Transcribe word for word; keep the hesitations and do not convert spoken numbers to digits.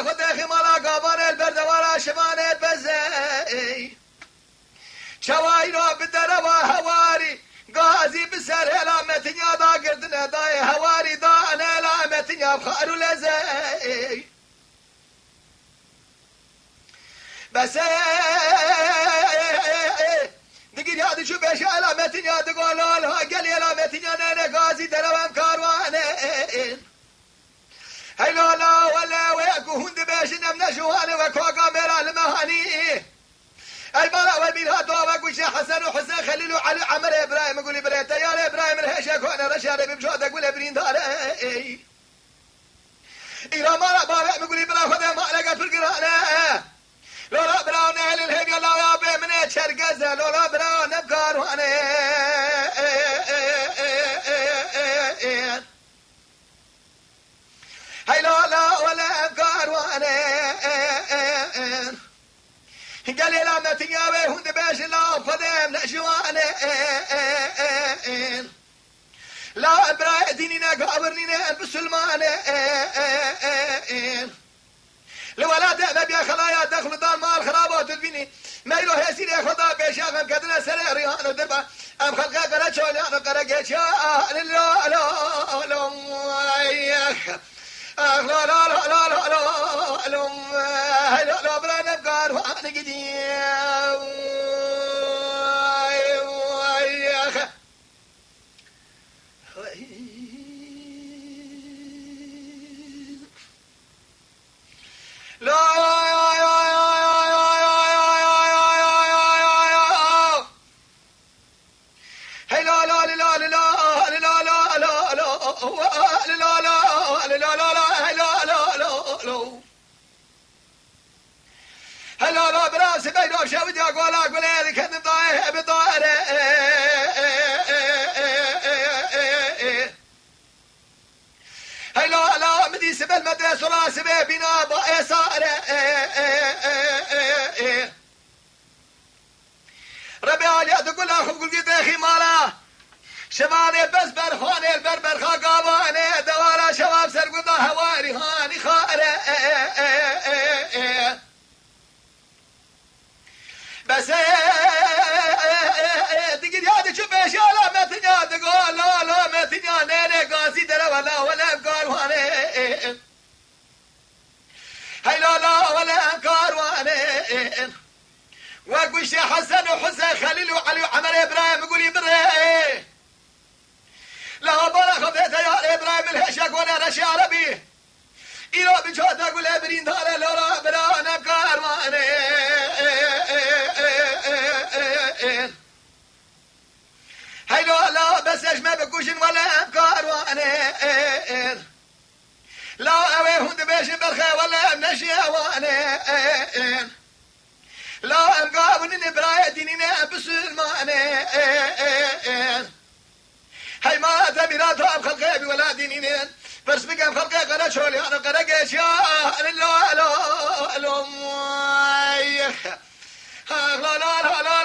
Xwedê xî mala gavanê li ber dewara şivanê bezey. Çawa îro bi derewa hewarî gazî bi ser hêla Metinya da girtine dayê hewarî da hêla Metinya bi xar û lezey. Bes ê, digiriya diçû bêje hêla Metinya digo lol ha gelî hêla Metinya nêne gazî derewa em karwanên. Hey lala wele wê ku hûn dibêjin em ne ji wan e we koga mêra li me hanî. Ey bala we bîr hat we guşê Hesen û Husên Xelîl û Elî Emer Îbrahîm Gulî birê teyarê Îbrahîm li hêşe kone reşa de bî biço de gulê birîndar e. Îra mala bavê min Gulî bira xwe de maleke pir giran e. Lola bira nehêlin hêviya lawya bê min e çergez e. Lola bira ne bi karwan e. Hey lala wele em karwan e. Gelê la Metinya wê hûn dibêjin la Xwedê em ne ji wan e. La em birayê dînî ne gavir nîne em bisilman e. Li welatê me biya xelaya dexl û dan mal xiraba tu dibînî. Meyro hêsîrê xwe da pêşiya em ketine serê riyan û dirba. Em xelqê qere çoliyan û qere geçiya. Lo, lo, lo, lo, ay, eh. Ah, lo, lo, lo, lo, lo, lo, lo, eh, lo, lo, bira ne bi karwan gidî. Ay, ay, eh. Helala bira sibey roşe û diya gola gulê dikedim dayê bi dare. Helala min dî sibel me dest ola sibê bîna ba esare. Rebê aliya di gula xwe gulgî dexî mala. Şevanê bes berxanê li ber berxa gavanê dewara şevan ser guda hewarî hanî xare. Bes e, digiriya diçû pêşiya la Metinya digo la la Metinya nêne gazî derewa la wele em karwanê. Hey lala wele em karwanên. We guştê Hesen û Husên Xelîl û Elî û Emer Îbrahîm Gulî birê. La bala xwe vê teyar Îbrahîm il hêşe gone reşê Erebî. Îro bi çata gulê birîndare lora bira ne karwanên. Hey lala bes ez me bikujin wele em karwanên. La ew ê hûn dibêjin berxê wele em ne ji ewan ê. La em gavinin ê birayê dînî ne em bisilman ê. Hey ma demîra to em xelqê bi wela dînî ne. Pirs bikem xelqê qere çoliyan û qere geçiyan. La la la la. La la la la.